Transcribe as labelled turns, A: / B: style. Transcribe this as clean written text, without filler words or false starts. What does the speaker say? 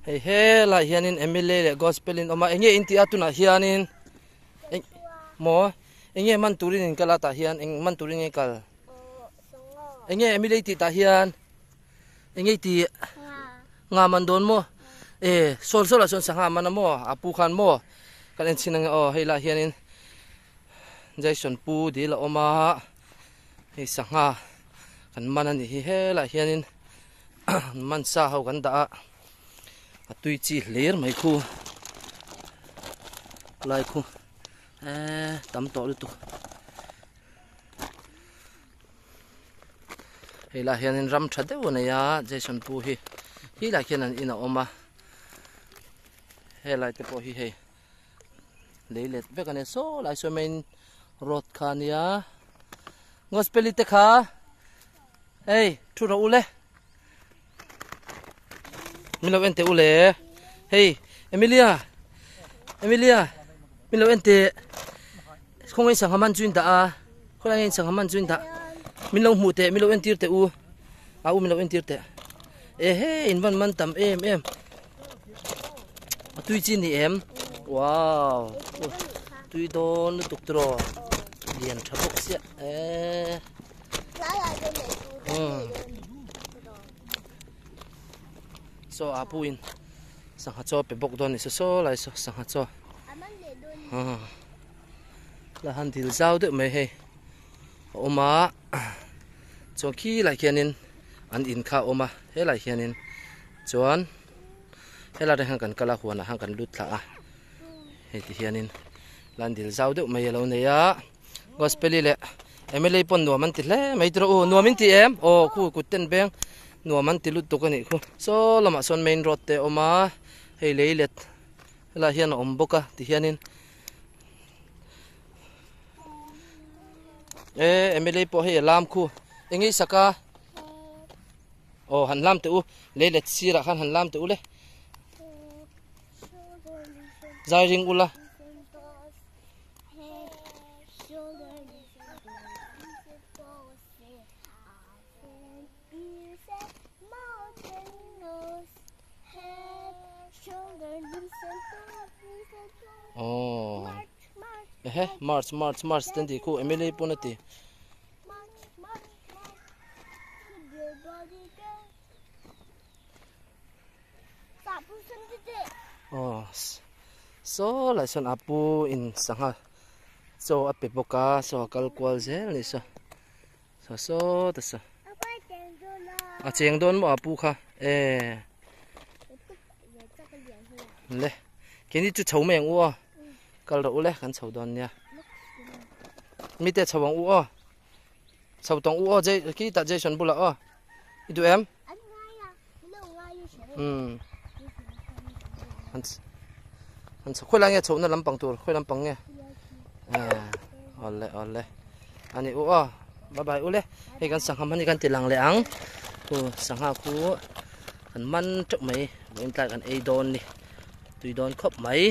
A: Hei helaiah hianin mla leh gospel in awm a enge in tih a tunah hianin eng maw enge man turin in kal a tah hian eng man turin nge kal enge mla tih tah hian enge i tih nga man dawn maw e sawn sawn ah sawn sangha man a maw a pu khan maw kan en chhin ange aw hei lah hianin Jason pu dil a awm a hei sangha kan man a nih hi helaiah hianin. Man sa ho kan dah a a tui chi hlir mai khu lai khu eee tam tawh lutuk hei lah hianin ram tha deuh a nei a Jason pu hi hi lah khian an in a awm a helai te pawh hi hei lei let vek a nia saw lai saw main road kha a nia gospel te kha. Hei thu rawh u le min lo en teh u le hei Emilia Emilia min lo en teh khawngaih sangha man chu in dah a khawlai in sangha man chu in dah min lo hmuh teh min lo en tir teh u a u min lo en tir teh e he in van man tam em em a tui chi ni em wow tui dawn lutuk tiraw lian tha bawk sia e Saw a pu in sangha chaw pe bawk dawn a ni saw saw lai saw sangha chaw la han dil zau deuh mai hei a awm a chuan khi lai khianin an in kha a awm a helai hianin chuan helai te hian kan kal a huanah hian kan lut thla a hei ti hianin lan dil zau deuh mai a lo nei a. Gospeli leh MLA pawn nuam an ti hle mai tiraw u nuam in ti em aw khu kut ten beng nuam an ti lut tuk a nih khu saw lamah sawn main road te a awm a hei lei let helaiah hian a awm bawk a ti hianin e MLA pawh hei a lam khu eng nge i sak a aw han lam teh u lei let sirah khan han lam teh u le zai ring ula. Oh. Ehe, March, March, March ten ti khu MLA pawh na ti. Aw saw lai sawn a pu in sangha chaw a pe bawk a saw a kal kual zel a nih saw saw saw ta saw a cheng dawn maw a pu kha e le keini chu chho mai ang u aw kal rawh u le kan chho dawn nia mite chho ang u aw chho tawng u aw J khi tah Jason bulah aw i duh em. Umm an an chho khawilai nge chhohna lampang tur khawi lampang nge eh awle awle ani u aw bye bye ule hei kan sangha man hi kan ti lang leh ang khu sangha khu kan man teuh mai vawiin tlai kan ei dawn ni tui dawn khawp mai.